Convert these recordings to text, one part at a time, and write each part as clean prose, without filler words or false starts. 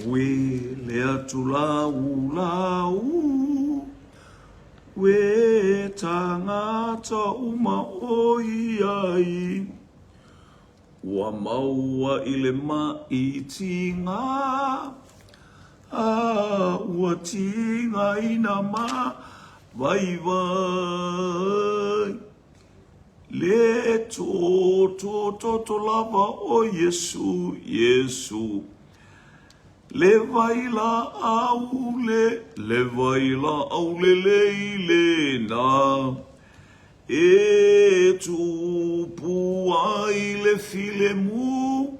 Ue le atu laulau, ue tagata uma o i ai, Ua maua i le maʻitiga, a ua tigaina ma vaivai. Le toto toto lava o Iesu, Iesu. Le vailaau le, le vailaau lelei lena. E tupu ai le filemu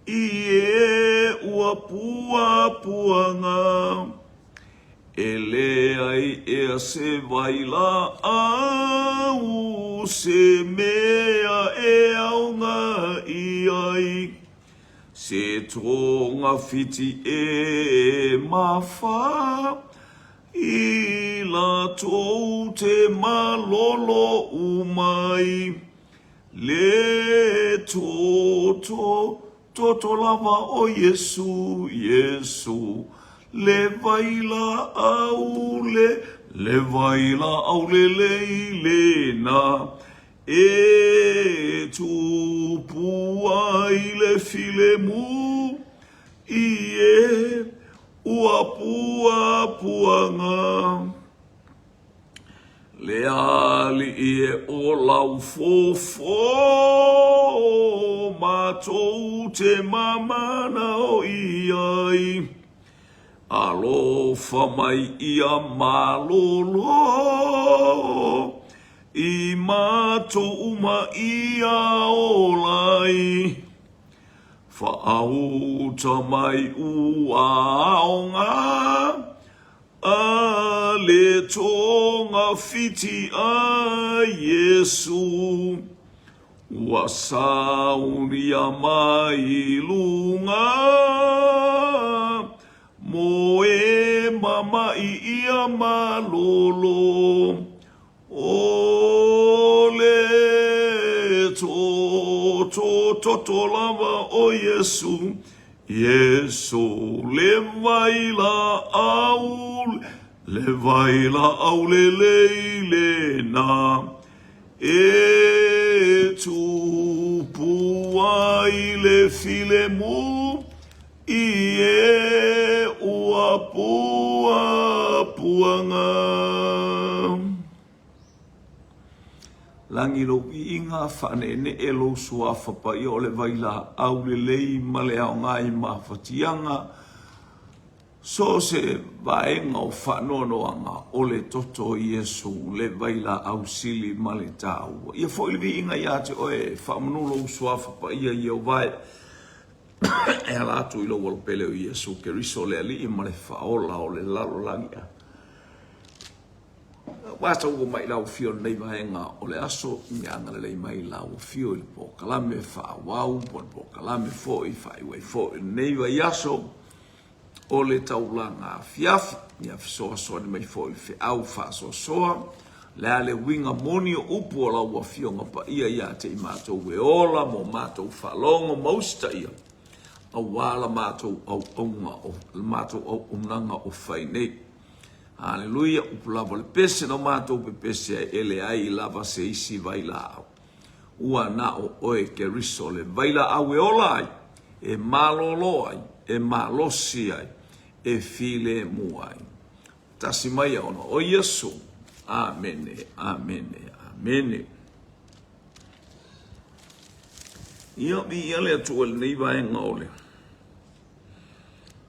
i e ua puapuaga. E leai ea se vailaau, se mea e aoga i ai, se togafiti e mafa i latou te malolo umai. Le toto Toto lava o Iesu, Iesu, le vailaau le, le vailaau lelei lena, e tupu ai le filemu, i e ua puapuaga. Le Alii e o lau fofo, matou te mamana o i ai. Alofa mai ia malolo, i matou uma ia ola ai. Faauta mai ua aoga, A le togafiti a Iesu, ua saunia mai luga, mo e mamaʻi ia malolo. O le toto toto lava o Iesu, Iesu le vailaau, le vailaau lelei lena, e tupu ai le filemu i e ua puapuaga. Lagi lou viiga, faaneenee lou suafa paia o le vailaau lelei ma le aoga i mafatiaga, so o se vaega o faanoanoaga o le toto o Iesu le vailaau sili ma le taua. Ia foi le viiga ia te oe, faamanu lou suafa paia Ieova e e ala atu i lou alopele o Iesu Keriso le Alii ma le Faaola o le lalolagi. Ua taua mai lau afio i lenei vaega o le aso, ia agalelei mai lau afio i le polokalame faaauau po o le polokalame foi faaiu ai foi lenei vaiaso o le taulaga afiafi. Ia fesoasoani mai foi i le feau faasoasoa, le a le uiga moni o upu a lau Afioga Paia ia te i matou e ola mo matou faalogo ma usitaia, aua la matou auauna o la matou auaunaga o fai nei. Aleluia, upu lava o le pese na matou pepese ai, e leai lava se isi vailaau. Ua na o oe Keriso le vailaau e ola ai, e malolo ai, e malosi ai, e filemu ai. Tasi mai ona o Iesu. Amene, amene, amene. Ia, viia le Atua i lenei vaega o le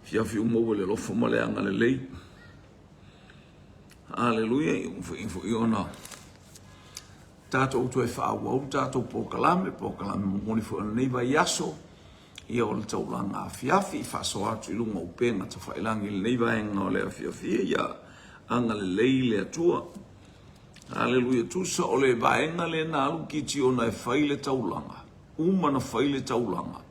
Afiafi ua maua i le alofa ma le agalelei. Aleluia, ia ua mafai foi ona tatou toe faaauau le tatou polokalame, polokalame momoli foi o lenei vaiaso, ia o le taulaga afiafi i faasoa atu i luga o upega tafailagi i lenei vaega o le afiafi, ia agalelei le Atua. Aleluia, tusa o le vaega lea na alu Kitiona e fai le taulaga, uma na fai le taulaga,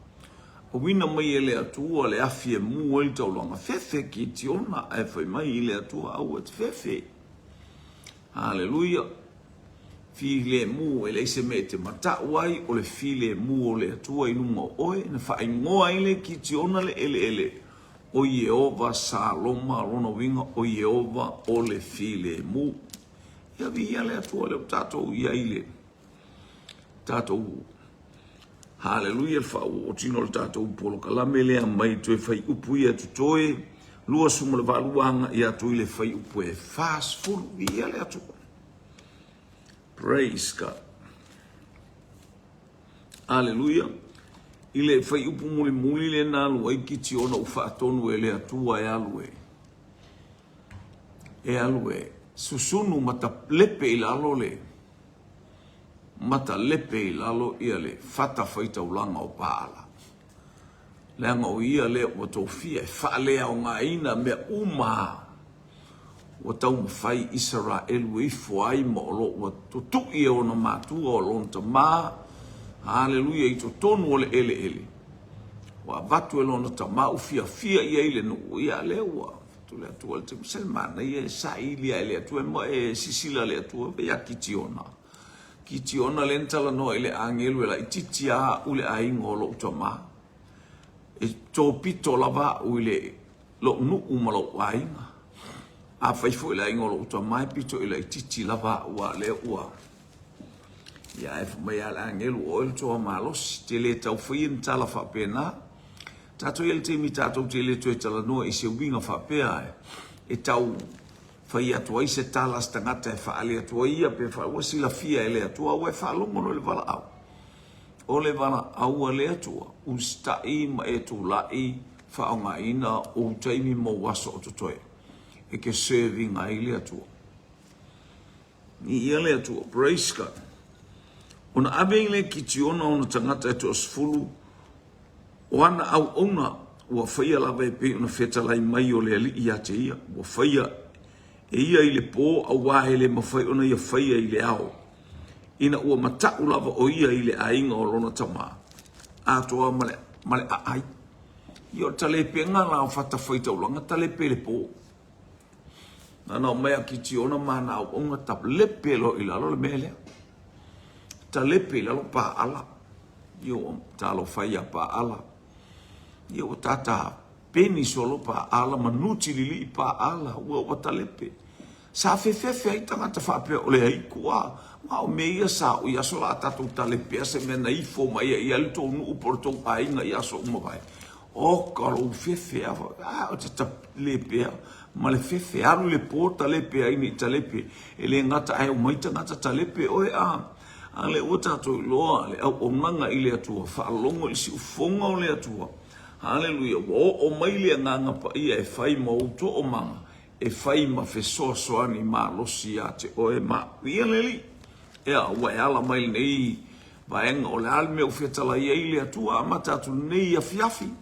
Auina mai e le Atua le afi e mu ai le taulaga, fefe Kitiona ae fai mai i le Atua, aua e te fefe. Haleluia. Filemu, e leai se mea e te matau ai, o le filemu o le Atua i luga o oe, na faaigoa ai le Kitiona le eleele. ʻO Ieova Saloma, lona uiga ʻo Ieova o le filemu. Ia viia le Atua lea ua tatou i ai i le tatou Haleluia le faaoootino o le tatou polokalame lea mai toe fuaiupu ia totoe 28 agai atu i le fuaiupu e 40. Viia le Atua. Praise God. Aleluia. I le fuaiupu mulimuli lea na alu ai Kitiona ua faatonu e le Atua e alu e e alu e susunu ma talepe i lalo le ma talepe i lalo ia le fata faitaulaga o Paala. Leaga o ia lea ua tofia e faaleaogaina mea uma ua taumafai Isaraelu e ifo ai ma o lo ua tutui e ona matua o lona tama, haleluia, i totonu o le eleele, ua avatu e lona tama ua fiafia i ai le nuu, ia lea ua avatu le Atua le taimi, se le manaia e saili lava e le Atua ma e sisila le Atua ia Kitiona. Kitiona lea na talanoa i le agelu e laitiiti lava au i le aiga o lou tama. E topito lava au i le lou nuu ma lou aiga. Afai foi le aiga o lou tama e pito i laitiiti lava au a lea ua ia ae fai mai lava le agelu o oe le toa malosi, te le tau faia ni tala faapena. Tatou i ai le taimi tatou te le toe talanoa i se uiga faapea e tau fai atu ai se tala a se tagata e faaali atu ai ia pe fa ua silafia e le Atua ua e faalogo loa i le valaau. O le valaau a le Atua, usitai ma e tulai faaaogaina ou taimi ma ou aso o totoe e te serving ai le Atua. Viia le Atua. Praise God. Ona ave ai lea Kitiona ona tagata e toasefulu o ana auauna ua faia lava e pei ona fetalai mai o le Alii ia te ia. Ua faia e ia i le pō auā e le mafai ona ia faia i le ao, ina ua mataʻu lava ʻo ia i le aiga o lona tama, atoa ma le, ma le aai. Ia o le talepega la o fatafaitaulaga, talepe i le pō. Na ona omai a Kitiona ma ana auauna talepe loa i lalo le mea lea. Talepe i lalo Paala. Ia ua talofa ia Paala. Ia ua tata peni solo Paala ma nuti lilii Paala. Ua ua talepe. Sa fefefe ai tagata faapea o le aiku a. Ma o mea ia sa o i aso la a tatou talepea se mea na ifo mai ai ia le tou nuu po o le tou aiga i aso uma vae. Oka lou fefe a, a o te talepea ma le fefe alu i le po talepe ai nei talepe e le gata ae omai tagata talepe oe a a le ua tatou iloa le auaunaga i le Atua faalogo i le siufofoga o le Atua haleluia ua oo mai le agaga paia e fai ma ou toomaga e fai ma fesoasoani malosi ia te oe ma au ia le Alii ea ua e ala mai lenei vaega o le a le mea ua fetalai ai le Atua amata atu lenei afiafi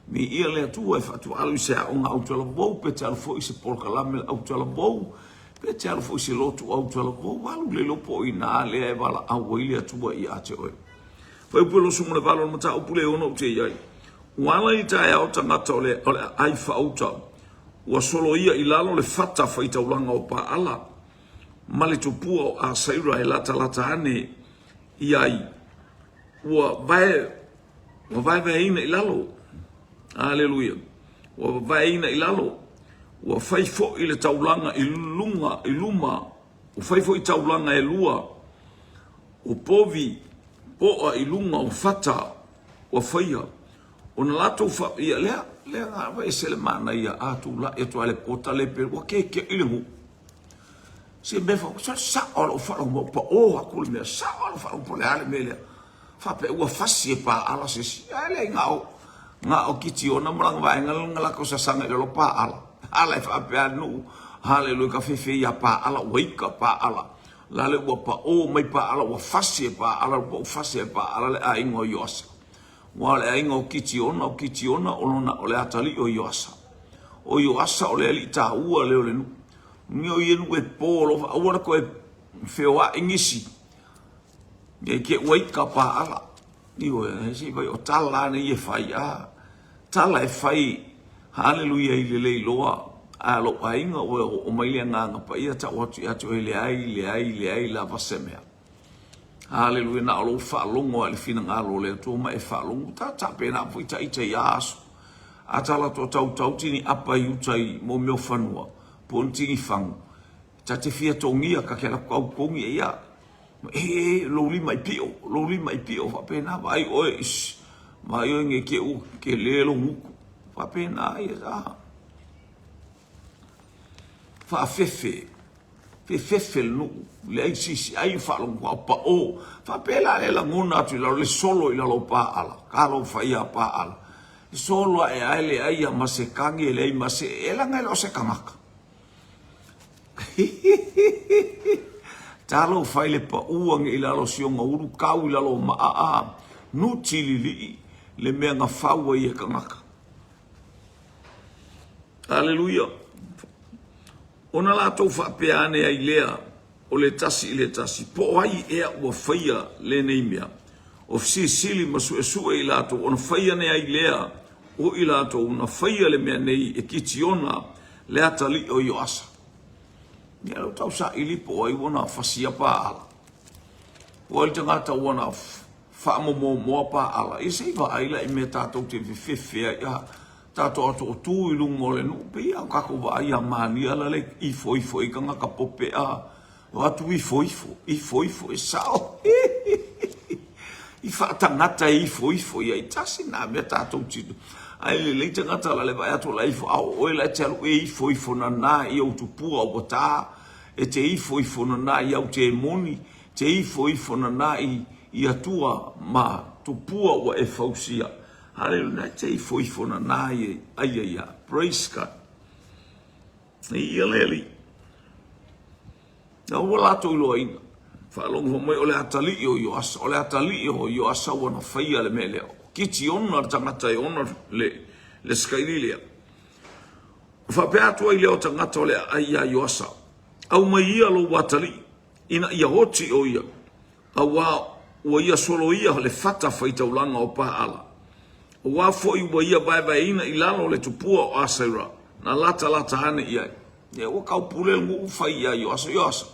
Viia le Atua e faatualu i se aoga autalavou, pe te alu foi i se polokalame autalavou, pe te alu foi i se lotu autalavou, alu le iloa po o inā lea e valaau ai le Atua ia te oe. Fuaiupu e 28 o le mataupu le ono ou te i ai. Ua ala i taeao tagata o le, o le aai faauta, ua soloia i lalo le fata faitaulaga o Paala ma le tupua o Asaira e latalata ane i ai, ua vae Ua vaevaeina i lalo. Aleluia. Ua vaevaeina i lalo. Ua fai foi le taulaga i luga, i luma. Ua fai foi taulaga e lua. O povi poa i luga o fata ua faia. Ona latou fa... Ia, lea, lea na ese le manaia. A tulai atu lava le po talepe, ua keke'i le nuu. Se mea fa, sa sao lou faalogo, pa o atu le mea, sao lou faalogo, po o le a le mea lea. Faapea ua fasi e Paala se isi. Ae leai na o, na o Kitiona ma lana vaega lana latou sasaga i lalo Paala. Ala e faapea nuu, haleluia ka fefe ia Paala ua ika Paala. Lale ua paʻō mai Paala ua fasi e Paala ua fasi e Paala le aiga o Ioasa. Ua o le aiga o Kitiona, o Kitiona o lona o le atalii o Ioasa. O Ioasa o le alii taua lea o le nuu. Ni o ia nuu e pō loa, aua le toe feoai nisi. Nei te ua ika Paala. Ioe, se i vai o tala ana ia e fai, a tala e fai, haleluia i le leiloa, a lou aiga ua oo mai le agaga paia tau atu ia te oe, leai, leai, leai lava se mea. Haleluia, na o lou faalogo lava i le finagalo o le Atua ma e faalogo, ta tapena foi ta ita ia aso. A tala to tautau tini apa i uta i mo mea o fanua, po o ni tini fagu, ta te fia togia ka ke ala kau kongi e ia. E, e, lou lima i pio, lou lima i pio, faapena, vaai oe, ish, vaai oe nge ke u, ke le lou gutu. Faapena ia, a. Faafefe, fefefe le nuu, leai se isi ai o faalogo a o pao. Faapea la le lagona atu i lalo, le solo i lalo o Paala, talofa ia Paala. E solo ae ae leai ia ma se kagi, e leai ma se, e laga e le o se kanaka. Talofa i le paua nge i lalo o si ona ulu, kau i lalo o maa a, nuti lilii le mea na fau ai e kanaka. Aleluia! Ona latou faapea ane ai lea o le tasi i le tasi, Po o ai ea ua faia lenei mea? O fesilisili ma suesue i latou, ona fai ane ai lea o i latou na faia le mea nei e Kitiona le atalii o Ioasa. Ia lea ua tau saili po o ai ua na fasia Paala. Po o ai le tagata ua na faamomomoa Paala. Ia se i vaai la i mea tatou te fefefe ai. A tatou atootū i luga o le nuu, pei lava o tatou vaai ia Malia la le ifo ifo i tagata pope a o atu ifo ifo, ifo ifo, e sao. I faatagata e ifo ifo ia i tasi nā mea tatou tino. Ai lelei tagata la le vaai atu la ifo, a o oe la e te alu e ifo ifo nana i ou tupua ua tā, e te ifo ifo nana i au temoni, te ifo ifo nana i, i atua ma tupua ua e fausia. Haleluia, e te ifo ifo nana ai ai ai ia. Praise God. Ia le Alii. Na ua latou iloaina. Faalogo fai mai o le atalii o Ioasa, o le atalii o Ioasa ua na faia le mea lea. O Kitiona le tagata e ona le, le sakaili lea. Faapea atu ai lea o tagata o le aai iā Ioasa, Aumai ia lou atalii, ina ia oti o ia, Auā ua ia soloia le fata faitaulaga o Paala. Auā foi ua ia vaevaeina i lalo le tupua o Asera, na latalata ane i ai. Ia ua taupule le nuu fai iā Ioasa, Ioasa,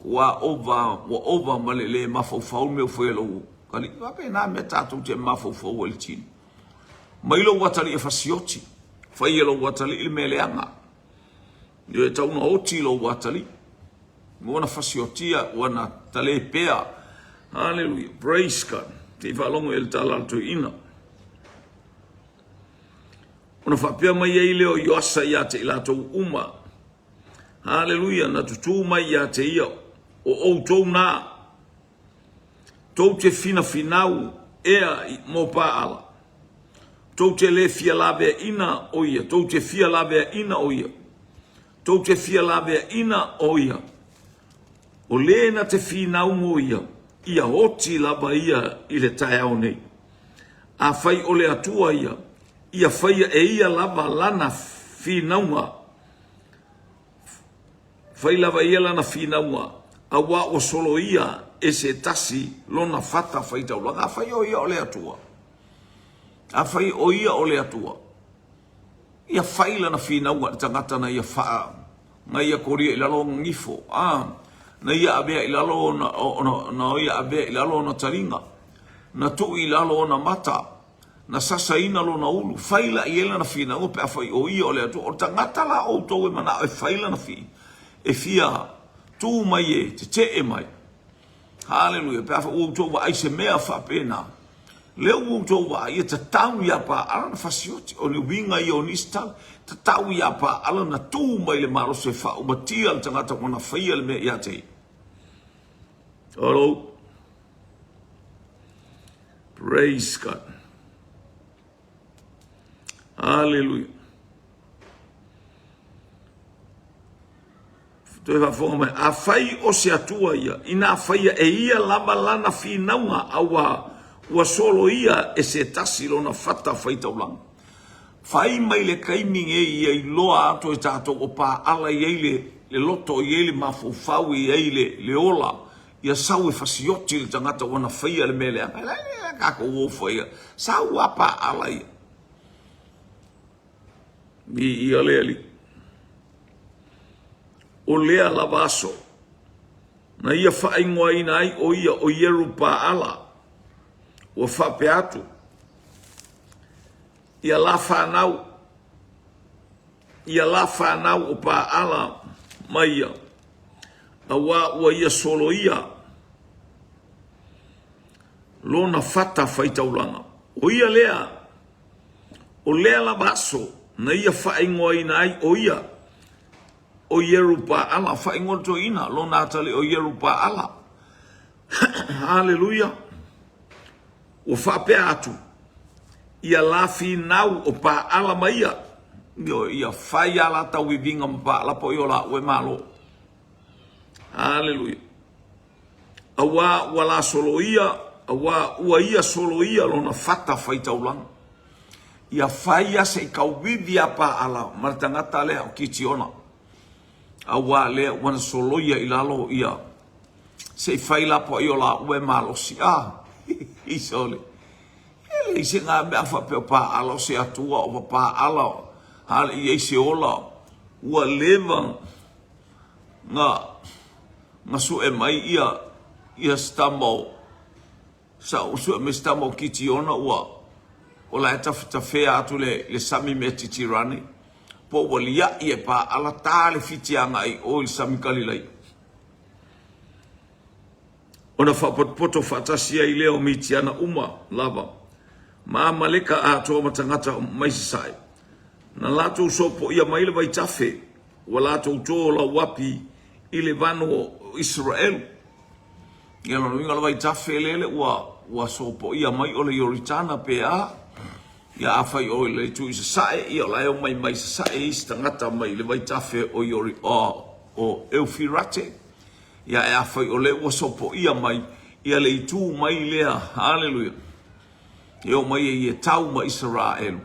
ua ova, ua ova ma le lē mafaufau le mea ua fai e lou alii. E faapena mea tatou te mafaufau ai i le tino. Mai lou atalii e fasioti, fai e lou atalii le mea leaga. Ioe, e tatau ona oti lou atalii. Ua na fasiotia, ua na talepea. Hallelujah. Praise God. Se i faalogo i le tala a le toeaina. Ona faapea mai ai lea o Ioasa ia te i latou uma. Hallelujah. Na tutū mai ia te ia o outou nā. Tou te finafinau ea mō Paala. Tou te le fia laveaina o ia. Tou te fia laveaina o ia. Tou te fia laveaina o ia. O lē na te finau mō ia, ia oti lava ia i le taeao nei. Afai o le Atua ia, ia faia e ia lava lana finauga. Fai lava ia lana finauga, auā ua soloia e se tasi lona fata faitaulaga. Afai o ia o le Atua, afai o ia o le Atua, ia fai lana finauga i le tagata na ia faa, na ia kolia i lalo ona gifo, a, na ia avea i lalo ona, ona, na ia avea i lalo ona taliga, na tuu i lalo ona mata, Na sasaina lona ulu, fai la i ai lana finauga pe afai o ia o le Atua. O le tagata la outou e manao e fai lana fi, e fia tu mai e tetee mai. Haleluia, pe afai ua outou vaai se mea faapena, lea ua outou vaai, e tatau ia Paala na fasioti. O le uiga ia o nisi tala, tatau ia Paala na tu mai le malosi e faaumatia le tagata ua na faia le mea ia te ia. Hello. Praise God. Hallelujah. Toe faafofoga mai, afai o se Atua ia, inā faia e ia lava lana finauga, auā ua soloia e se tasi lona fata faitaulaga. Fai mai le taimi nei ia iloa atu e tatou o Paala i ai le, le loto, i ai le mafaufau, i ai le, le ola, Ia sau e fasioti le tagata ua na faia le mea leaga. E leai le tatou o faia. Sau a paala ia. I ia le Alii. O lea lava aso na ia faaigoaina ai o ia o Ierupaala, ua faapea atu. Ia la fanau, ia la fanau o Paala ma ia, auā ua ia soloia lona fata faitaulaga. O ia lea, o lea lava aso na ia faaigoaina ai o ia, o Ierupaala, faaigoa le toeaina, lona atalii o Ierupaala. Haleluia! Ua faapea atu, Ia la finau o Paala ma ia, ioe, ia fai a la tauviviga ma Paala po i o la ue malo. Haleluia. Auā ua la soloia, auā ua ia soloia lona fata faitaulaga. Ia fai a se i tauvivi a Paala ma le tagata lea o Kitiona. Auā lea ua na soloia i lalo ia Se i fai la po i o la ue malosi a i sole. E leai se ngā mea faapea o pāala o se atua o pāala hale i ai se ola ua leva nga nga sue mai ia ia se tama o sa o sue mai se tama o Kitiona ua o la e tafetafea atu le le sami Metitirane po ua liaʻi e pāala tā le fiti agai o i le sami Kalilaia. Ona faapotopoto faatasi ai lea o Mitiana uma lava, ma Amaleka atoa ma tagata mai sasae. Na latou sopoia mai le vaitafe, ua latou to lauapi i le vano o Isaraelu. Ia lona uiga o le vaitafe lele ua ua sopoia mai o le Ioritana pe a. Ia afai o le itu i sasae, ia o la e omai mai sasae isi tagata mai le vaitafe o Iori, o, o Eufirate. Ia e afai o lea ua sopoia mai, ia le itu mai lea, haleluia, e o mai ai e tau ma Isaraelu.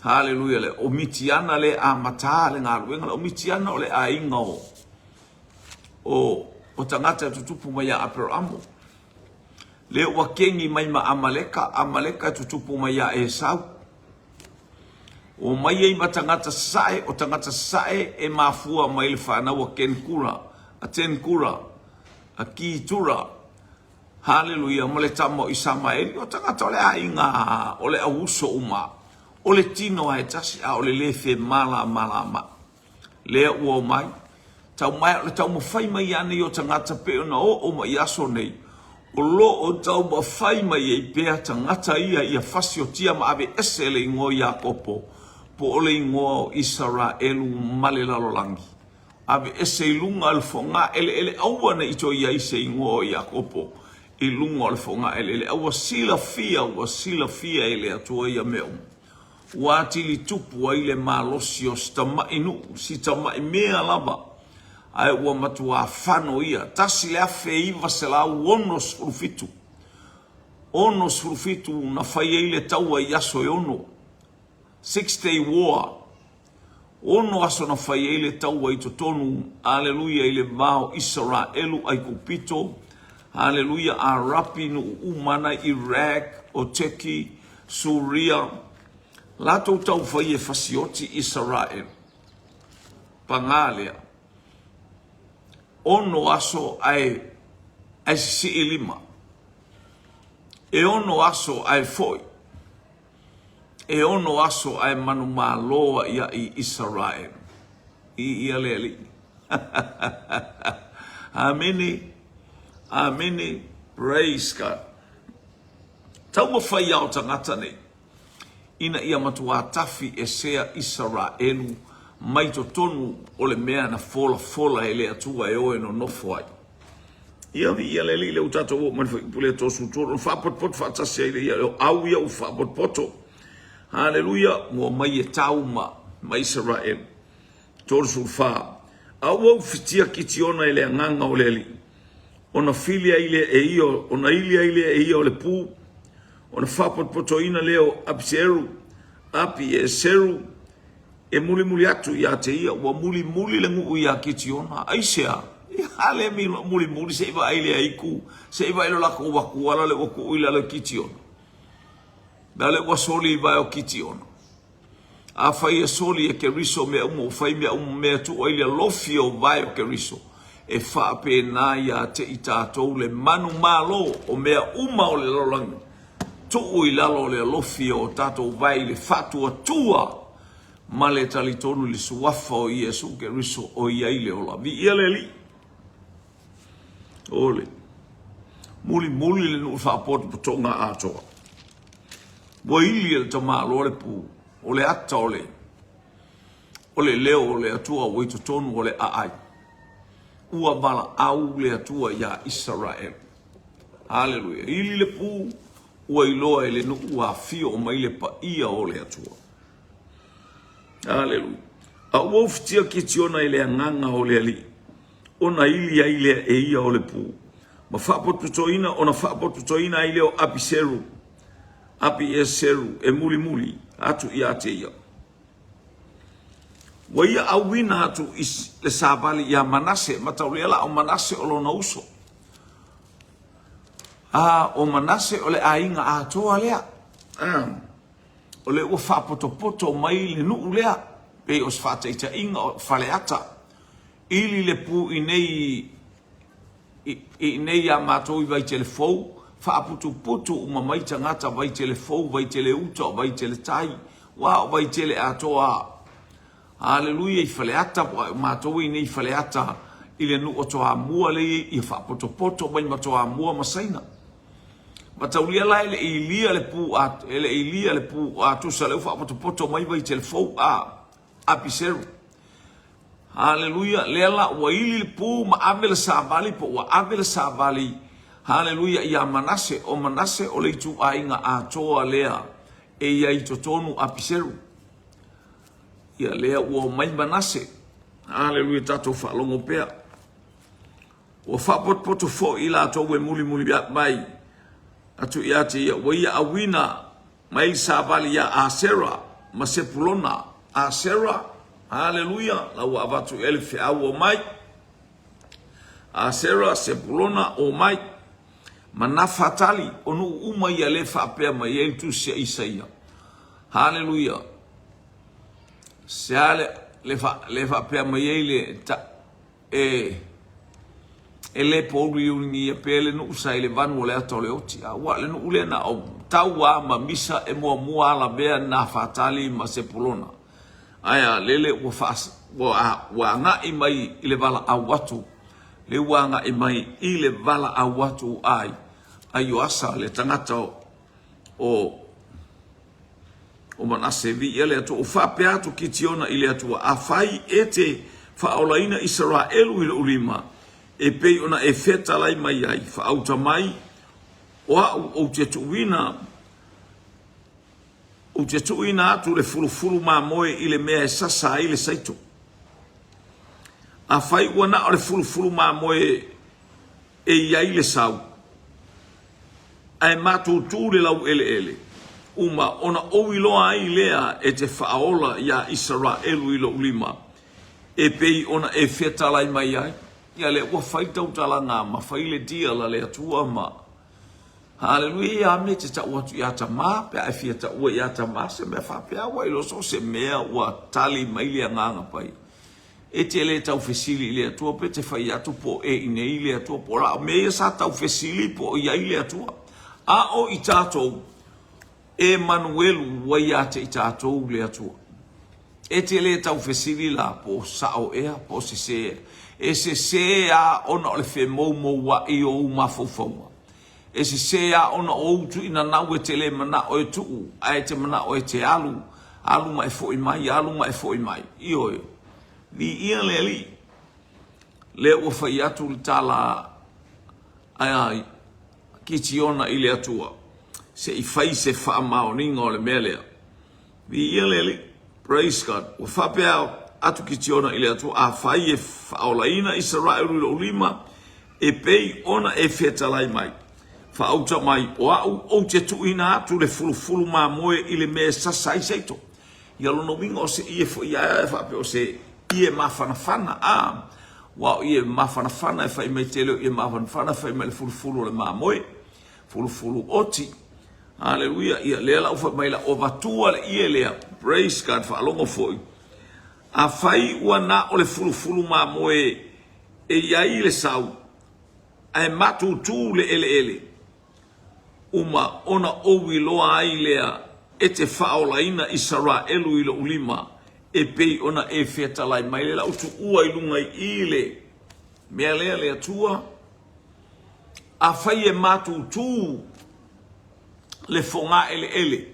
Haleluia, le o Mitiana le amata le galuega, le o Mitiana o le aiga o, o, o tagata e tutupu mai ia Aperamo. Lea ua kegi mai ma Amaleka, Amaleka e tutupu mai ia Esau. Ua mai ai ma tagata sasae, o tagata sasae e mafua mai le fanau a Kenkura, a Tenkura, a Kitura, haleluia, ma le tama o Isamaeli, o tagata o le aiga o le au uso uma, o le tino lava e tasi, a o le le femalamalama. Lea ua omai, tau mai, o le taumafai mai lava nei o tagata pei ona oo mai i aso nei, o lo o taumafai mai ai pea tagata ia ia fasiotia ma aveese le igoa o Iakopo, po o le igoa o Isaraelu ma le lalolagi. Aveese i luga o le fogaeleele, aua ne i toe i ai se igoa o Iakopo i luga o le fogaeleele. A ua silafia, ua silafia e le Atua ia mea uma. Ua atili tupu ai le malosi o si tamaʻi nuu, si tamaʻi mea lava, ae ua matuā fano ia, 1967, 67 na fai ai le taua i aso e ono, Six Day War, ono aso na fai ai le taua i totonu, aleluia, i le va o Isaraelu, Aikupito, aleluia, Arapi, nuu uma ana, Iraq, o Turkey, Suria, latou taufai e fasioti Isaraelu. Pagā lea, ono aso ae, ae sisii lima. E ono aso ae foi. E ono aso ae manumalo aʻiaʻi Isaraelu. I ia le Alii. Amene. Amene. Praise God. Taumafai ao tagata nei ina ia matuā tafi esea Isaraelu mai totonu o le mea na folafola e le Atua e o e nonofo ai. Ia viia le Alii lea ua tatou oo mai le fuaiupu lea 33 ona faapotopoto faatasi ai le ia o au ia ua faapotopoto. Haleluia, ua omai e tau ma, ma Isaraelu. 34. A ua ufitia Kitiona e le agaga o le Alii, ona fili ai lea e ia, ona ili ai lea e ia o le pu, ona faapotopotoina lea o Apiseru, Apieseru, e mulimuli atu ia te ia, ua mulimuli le nuu iā Kitiona. Aisea? Ia le mulimuli se i vaai le aiku, se i vaai lo lakou akua la le ua tuu i lalo e Kitiona. La le ua soli i vae o Kitiona. Afai e soli e Keriso mea uma ua fai mea uma mea tuu ai le alofi o vae o Keriso, e faapena ia te i tatou le manumalo o mea uma o le lalolagi. Tuu i lalo o le alofi o tatou vae i le faatuatua ma le talitonu i le Suafa o Iesu Keriso o i ai le ola. Viia le Alii. O le mulimuli le nuu faapotopotoga atoa. Ua ili e le tamaloa le pu, o le ata o le o le leo o le Atua ua i totonu o le aai. Ua valaau le Atua iā Isaraelu. Haleluia. Ili le pu, ua iloa e le nuu ua afio mai le paia o le Atua. Haleluia. A ua ufitia Kitiona i le agaga o le Alii, ona ili ai lea e ia o le pu, ma faapotopotoina, ona faapotopotoina ai lea o Apiseru, Apieseru e mulimuli atu ia te ia. Ua ia auina atu i le savali iā Manase, mataulia la o Manase o lona uso. A o Manase o le aiga atoa lea. A, o lea ua faapotopoto mai le nuu lea, pei o se faataitaiga o Faleata. Ili le pu i nei I inei iā matou i Vaitele Fou, faaputuputu uma mai tagata Vaitele Fou, Vaitele Uta, o Vaitele Tai, uā o Vaitele atoa a. Aleluia i Faleata, uā o matou i inei i Faleata i le nuu o Toamua lea i ia faapotopoto mai ma Toamua ma Saina. Mataulia la e le i ilia le pu a, e le i ilia le pu a tusa lea ua faapotopoto mai Vaitele Fou a, Apiseru. Haleluia! Lea la ua ili le pu ma ave le savali, po ua ave le savali, haleluia, iā Manase. O Manase o le ituaiga atoa lea e i ai i totonu Apiseru. Ia lea ua omai Manase. Haleluia, tatou faalogo pea. Ua faapotopoto foi i latou e mulimuli mai atu ia te ia, ua ia auina mai le savali iā Asera ma Sepulona. Asera, haleluia, la ua avatu i ai le feau omai. Asera, Sepulona, omai. Ma Nafatali, o nuu uma ia le faapea mai ai le tusi a Isaia. Haleluia. Se a le, le, fa, le faapea mai ai le ta, E, e le pōuliuligia pea le nuu sa i le vanu o le ata o le oti, a ua le nuu lea na o tau a ma misa e muamua a lavea Nafatali ma Sepulona. Ae a lele ua faa, ua, ua agai mai i le valaau atu, le ua agai mai i le valaau atu ai a Ioasa le tagata o, o O Manase, viia le Atua. Ua faapea atu Kitiona i le Atua, Afai e te faaolaina Isaraelu i lou lima, e pei ona e fetalai mai ai, faauta mai, o au ou te tuuina, ou te tuuina atu le fulufulu mamoe i le mea e sasa ai le saito. Afai ua na o le fulufulu mamoe e i ai le sau, ae matutu le laueleele uma, ona ou iloa ai lea e te faaola iā Isaraelu i lou lima, e pei ona e fetalai mai ai. Ia lea ua fai tautalaga ma fai le deal a le Atua ma Haleluia ia me te tau atu iā Tamā, pe a e fia taua iā Tamā se mea faapea, ua iloa so o se mea ua tali mai le Agaga Paia. E te le taufesili i le Atua pe te fai atu po o e i nei le Atua po o la mea ia sa taufesili po o i ai le Atua. A o i tatou, e manuelu ua ia te i tatou le Atua. E te le taufesili la po o sao ea po o sese ea. E sese a ona o le femoumoua'i o ou mafaufauga. E sese a ona o ou tuuinanau e te le manao e tuu ae e te manao e te alu, alu ma e foi mai, alu ma e foi mai. Ioe. Viia le Alii. Lea ua fai atu le tala a Kitiona i le Atua, se i fai se faamaoniga o le mea lea. Viia le Alii. Praise God. Ua faapea atu Kitiona i le Atua, Afai e faaolaina Isaraelu i lou lima, e pei ona e fetalai mai, faauta mai, o au ou te tuuina atu le fulufulu mamoe i le mea e sasa ai seito. Ia lona uiga o se ie foi ae faapea o se ie mafanafana, a, ua o ie mafanafana e fai mai tele o ie mafanafana e fai mai le fulufulu o le mamoe, fulufulu oti. Haleluia. Ia lea la ua fai mai la ua avatua le ie lea. Praise God. Faalogo foi. Afai ua na o le fulufulu mamoe e i ai le sau, ae matutu le eleele. uma ona ou iloa ai lea e te faaolaina Isaraelu i lou lima, e pei ona e fetalai mai le lau tuua i luga i i le mea lea le Atua. Afai e matutu le fogaeleele,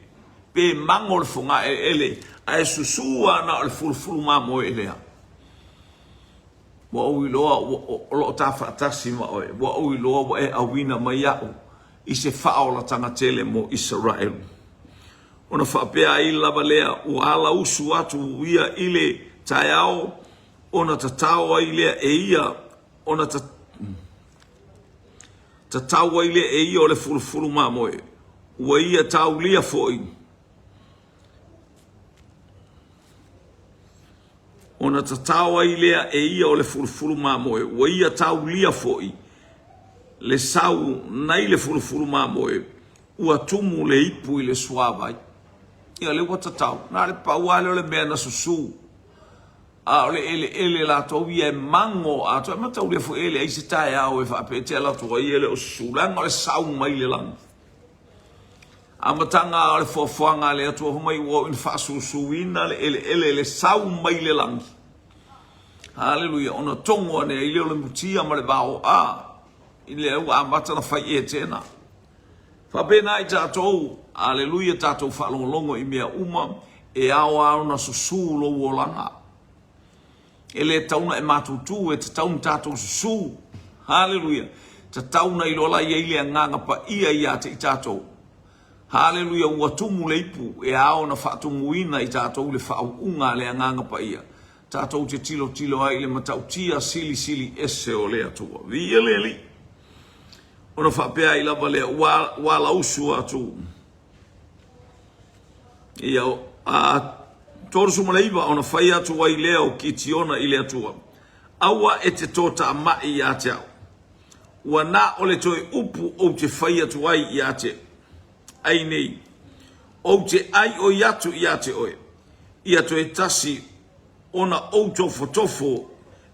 pe mago le fogaeleele, ae susu lava na o le fulufulu mamoe lea. Ua ou iloa o lo o ta faatasi ma oe, ua ou iloa ua e auina mai au i se faaolataga tele mo Isaraelu. Ona faapea ai lava lea, ua alausu atu ia i le taeao, ona tatao ai lea e ia, ona tatau ai lea e ia o le fulufulu mamoe, ua ia taulia foi. Ona tatao ai lea e ia o le fulufulu mamoe, ua ia taulia foi le sau nai le fulufulu mamoe, ua tumu le ipu i le suavai. Ia lea ua tatao, na o le pau lava lea o le mea na susu. A o le eleele latou ia e mago atoa, e mataulia foi e leai se taeao e faapea e te alu atu ai e le o susu, leaga o le sau mai le lagi. Amataga o le foafoaga a le Atua fai mai ua oo ina faasusuina le eleele le sau mai le lagi. Haleluia! Ona togo ane ai lea o le mutia ma le vaoa i lea ua amata ona fai Etena. Faapena i tatou, haleluia, tatou faalogologo i mea uma e ao lava ona susu lou olaga. E le tatau ona e matutu, e tatau ona tatou susu. Haleluia! Tatau ona iloa la i ai le Agaga Paia ia te i tatou. Haleluia! Ua tumu le ipu e ao ona faatumuina i tatou le faauuga a le Agaga Paia. Tatou te tilotilo ai i le matautia silisili ese o le Atua. Viia le Alii! Ona faapea ai lava lea, ua, ua alausu atu. Ia, a 39 ona fai atu ai lea o Kitiona i le Atua, Aua e te toatamai ia te au, ua na o le toe upu ou te fai atu ai ia te ai nei, ou te aioi atu ia te oe, ia toe tasi ona ou tofotofo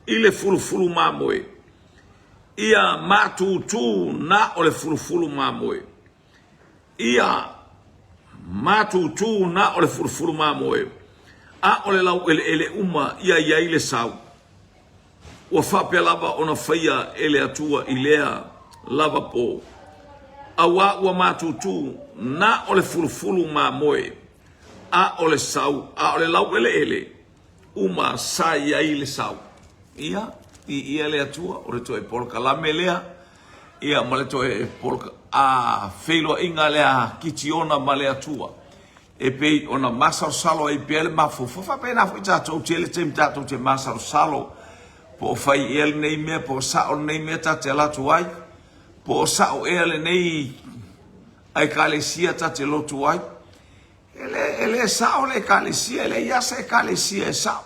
i le fulufulu mamoe, ia matutu na o le fulufulu mamoe. Ia matutu na o le fulufulu mamoe, a o le laueleele uma ia i ai le sau. Ua faapea lava ona faia e le Atua i lea lava po, auā ua matutu na o le fulufulu mamoe, a o le sau, a o le laueleele uma sa i ai le sau. Ia, viia le Atua, o le toe polokalame lea, ia ma le toe poloka, a, feiloaiga lea a Kitiona ma le Atua, e pei ona masalosalo ai pea le mafaufau. Faapena foi tatou, tele taimi tatou te masalosalo, po o fai ea lenei mea, po o sao lenei mea ta te alu atu ai, po o sao ea lenei Ekalesia ta te lotu ai. E le, e le sao le ekalesia, e leai lava se ekalesia e sao.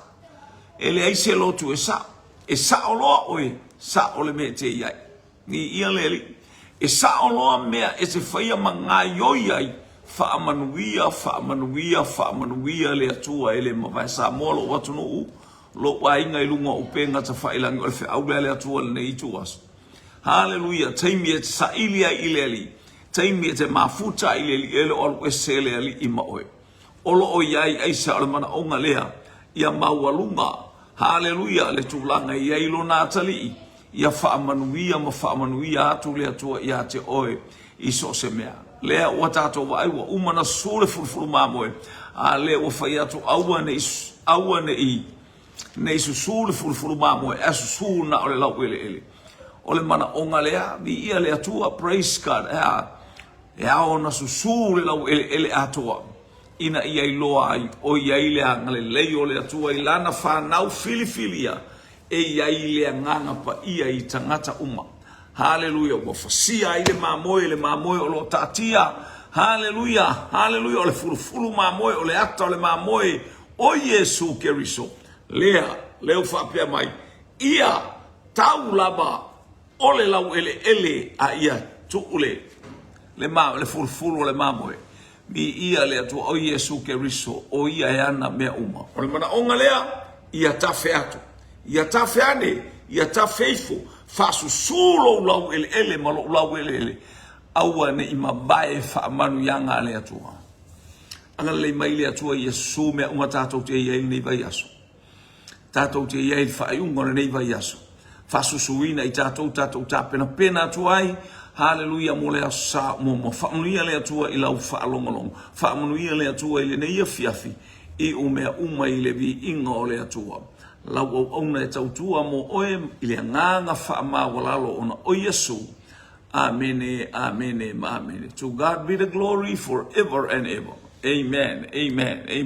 E leai se lotu e sao. E sao loa oe, sao le mea e te i ai. Viia le Alii. E sao loa mea e te faia ma gaioi ai, faamanuia, faamanuia, faamanuia le Atua e le mavae Samoa lou atunuu, lou aiga i luga o upega tafailagi o le feau lea a le Atua i lenei ituaso. Haleluia! Taimi e te saili ai i le Alii, taimi e te mafuta ai i le Alii, e le o alu ese le Alii ma oe. O lo o i ai aisa o le manaoga lea ia maualuga, haleluia, le tulaga e i ai lona atalii, ia faamanuia ma faamanuia atu le Atua ia te oe i so o se mea. Lea ua tatou vaai ua uma ona susu le fulufulu mamoe, a lea ua fai atu aua ne i, aua ne i Ne i susu le fulufulu mamoe, ae susu na o le laueleele. O le manaoga lea, viia le Atua, praise God, e a? E ao ona susu le laueleele atoa, ina ia iloa ai o i ai le agalelei o le Atua i Lana fanau filifilia, e i ai le Agaga Paia i tagata uma. Haleluia! Ua fasia ai le mamoe, le mamoe o lo o taatia. Haleluia! Haleluia! O le fulufulu mamoe, o le ata o le mamoe o Iesu Keriso, lea, lea ua faapea mai, ia tau lava o le laueleele a ia tuu le, le, ma, le fulufulu o le mamoe. Viia le Atua, o Iesu Keriso, o ia e ana mea uma. O le manaoga lea, ia tafe atu, ia tafe ane, ia tafe ifo, faasusu lou laueleele ma lou laueleele. Aua ne i mavae faamanuiaga a le Atua. Agalelei mai le Atua Iesu mea uma tatou te i ai i lenei vaiaso. Tatou te i ai i le faaiuga o lenei vaiaso. Faasusuina i tatou, tatou tapenapena atu ai. Haleluia mo le aso sa muamua. Faamanuia le Atua i lau faalogologo. Faamanuia le Atua i lenei afiafi i u mea uma i le viiga o le Atua. Lau auauna e tautua mo oe i le agaga faamaualalo ona o Iesu. Amene, amene, ma amene. To God be the glory forever and ever. Amen, amen, amen.